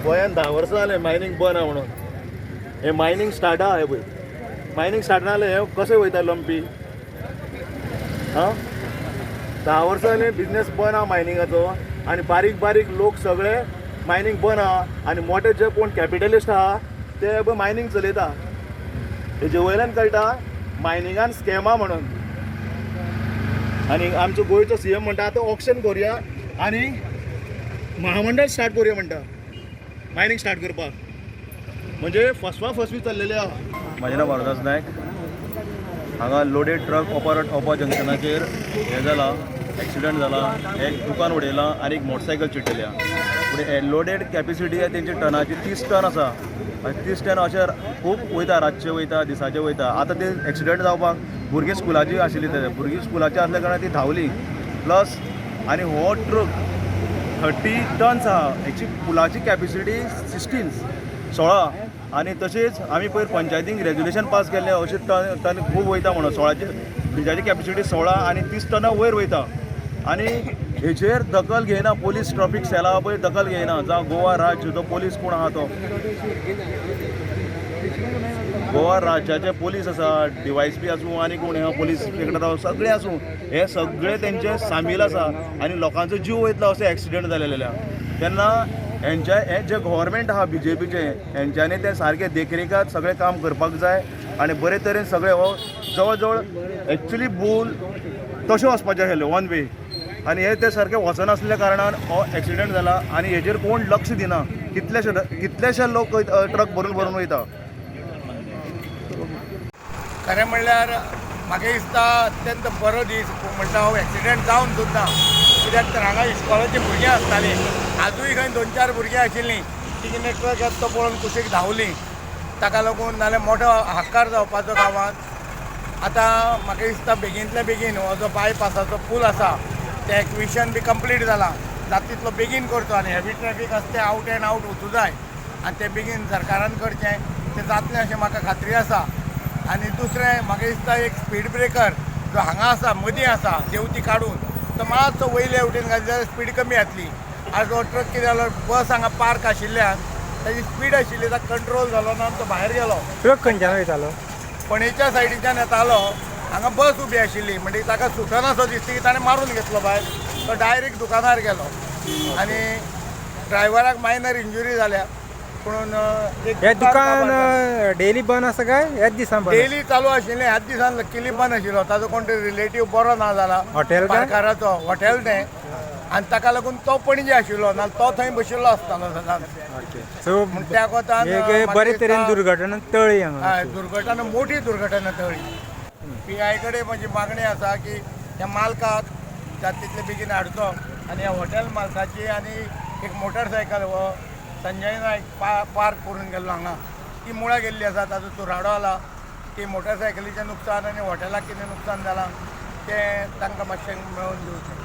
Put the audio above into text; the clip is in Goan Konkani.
गोंयान 10 वर्सां जालें मायनींग बंद आहा म्हणून. हें मायनींग स्टार्ट आहा. हें पळय, मायनींग स्टार्ट जालें. हें कशें वयता लंपी? आं, 10 वर्सां जालीं बिजनेस बंद आहा मायनिंगाचो आनी बारीक बारीक लोक सगळे मायनींग बंद आहा आनी मोठे जे कोण कॅपिटलिस्ट आहा ते पळय मायनींग चलयता. हेजे वयल्यान कळटा मायनिंगान स्कॅम आहा म्हणून. आनी आमचो गोंयचो सीएम म्हणटा, आतां ऑक्शन करुया आनी महामंडळ स्टार्ट करुया म्हणटा मायनींग स्टार्ट करपाक. म्हणजे फसवा फसवी चल्लेली आहा. म्हाजें नांव भारदास नायक. हांगा लोडेड ट्रक ओपा ओपा जंक्शनाचेर हें जाला, एक्सिडंट जाला. एक दुकान उडयलां आनी एक मोटरसायकल चिड्डल्या. पूण लोडेड कॅपेसिटी तेंची टनाची 30 टन आसा आनी 30 टन अशें खूब वयता, रातचे वयता, दिसाचे वयता. आतां ते एक्सिडंट जावपाक भुरगीं स्कुलाची आशिल्ली. ते भुरगीं स्कुलाची आसल्या कारणान ती धांवली. प्लस आनी हो ट्रक 30 टन्स आहा. हेची पुलाची कॅपेसिटी 16, 16. आनी तशेंच आमी पयर पंचायतीन रेजोल्युशन पास केल्लें, अशें टन टन खूब वयता म्हणून. 16ची ब्रिजाची कॅपेसिटी 16 आनी 30 टना वयर वयता आनी हेचेर दखल घेयना. पोलीस ट्राफीक सेल आहा पळय, दखल घेयना. जावं गोवा राज्य जो पोलीस कोण आहा तो गोवा राज्याचे पोलीस आसा, डीवायएसपी आसूं आनी कोण आहा, पोलीस इन्स्पेक्टर सगळे आसूं, हे सगळे तेंचे सामील आसा आनी लोकांचो जीव वयतलो असो एक्सिडंट जालेले. तेन्ना हेंच्या हे जे गव्हर्मेंट आहा बीजेपीचे, हेंच्यांनी ते सारके देखरेखात सगळें काम करपाक जाय आनी बरे तरेन सगळे हो जवळ जवळ एक्चुली पूल तशें वचपाचें आशिल्लें वन वे आनी हे ते सारके वचनासल्या कारणान हो एक्सिडंट जाला आनी हेजेर कोण लक्ष दिना. कितलेशे कितलेशे लोक ट्रक भरून भरून वयता. खरें म्हणल्यार म्हाका दिसता अत्यंत बरो दीस म्हणटा हो एक्सिडेंट जावन सुद्दां. कित्याक तर हांगा इस्कॉलाचीं भुरगीं आसतालीं. आजूय खंय दोन चार भुरगीं आशिल्लीं. ती कितें ट्रक येता तो पळोवन कुशीक धांवलीं. ताका लागून नाल्यार मोठो हाहाकार जावपाचो गांवांत. आतां म्हाका दिसता बेगीनतल्या बेगीन हो जो बायपासाचो पूल आसा तें एक्विशन बी कंप्लीट जालां, जाता तितलो बेगीन करचो आनी हेवी ट्रॅफीक आसा तें आवट एंड आवट वचूं जाय आनी तें बेगीन सरकारान करचें. तें जातलें अशें म्हाका खात्री आसा. आनी दुसरें म्हाका दिसता एक स्पीड ब्रेकर जो हांगा आसा, मदीं आसा, देंवती काडून तो मातसो वयले वटेन घातली जाल्यार स्पीड कमी जातली. आज हो ट्रक कितें जालो, बस हांगा पार्क आशिल्ल्यान ताजी स्पीड आशिल्ली, ताका कंट्रोल जालो ना आनी तो भायर गेलो. ट्रक खंयच्यान वयतालो? पणजेच्या सायडीच्यान येतालो. हांगा बस उबी आशिल्ली म्हणजे ताका सुटनासो दिसता की ताणें मारून घेतलो भायर. तो डायरेक्ट दुकानार गेलो आनी ड्रायव्हराक मायनर इंजुरी जाल्या. पूण एक हे दुकान डेली बंद आसा काय ह्याच दिसान बंद? डेली चालू आशिल्लें. ह्याच दिसान लक्किली बंद आशिल्लो. ताजो कोण तरी रिलेटीव बरो ना जाला. हॉटेल काय? पारकाराचो हॉटेल तें आनी ताका लागून तो पणजे आशिल्लो, ना तो थंय बशिल्लो आसतालो सदांच. ओके, सो पूण त्या कोतान एक म्हाका बरे तरेन दिसता- दुर्घटना टळ्ळी हांगा. हय, दुर्घटना, मोठी दुर्घटना टळ्ळी. पीआय कडेन म्हजी मागणी आसा की ह्या मालकाक जाता तितले बेगीन हाडचो आनी ह्या हॉटेल मालकाची आनी एक मोटरसायकल हो संजय नायक पार्क करून गेल्लो हांगा, ती मुळां गेल्ली आसा. ताजो चुराडो आला. ती मोटरसायकलीचें नुकसान आनी हॉटेलाक कितें नुकसान जालां तें तांकां मातशें मेळोवन दिवचें.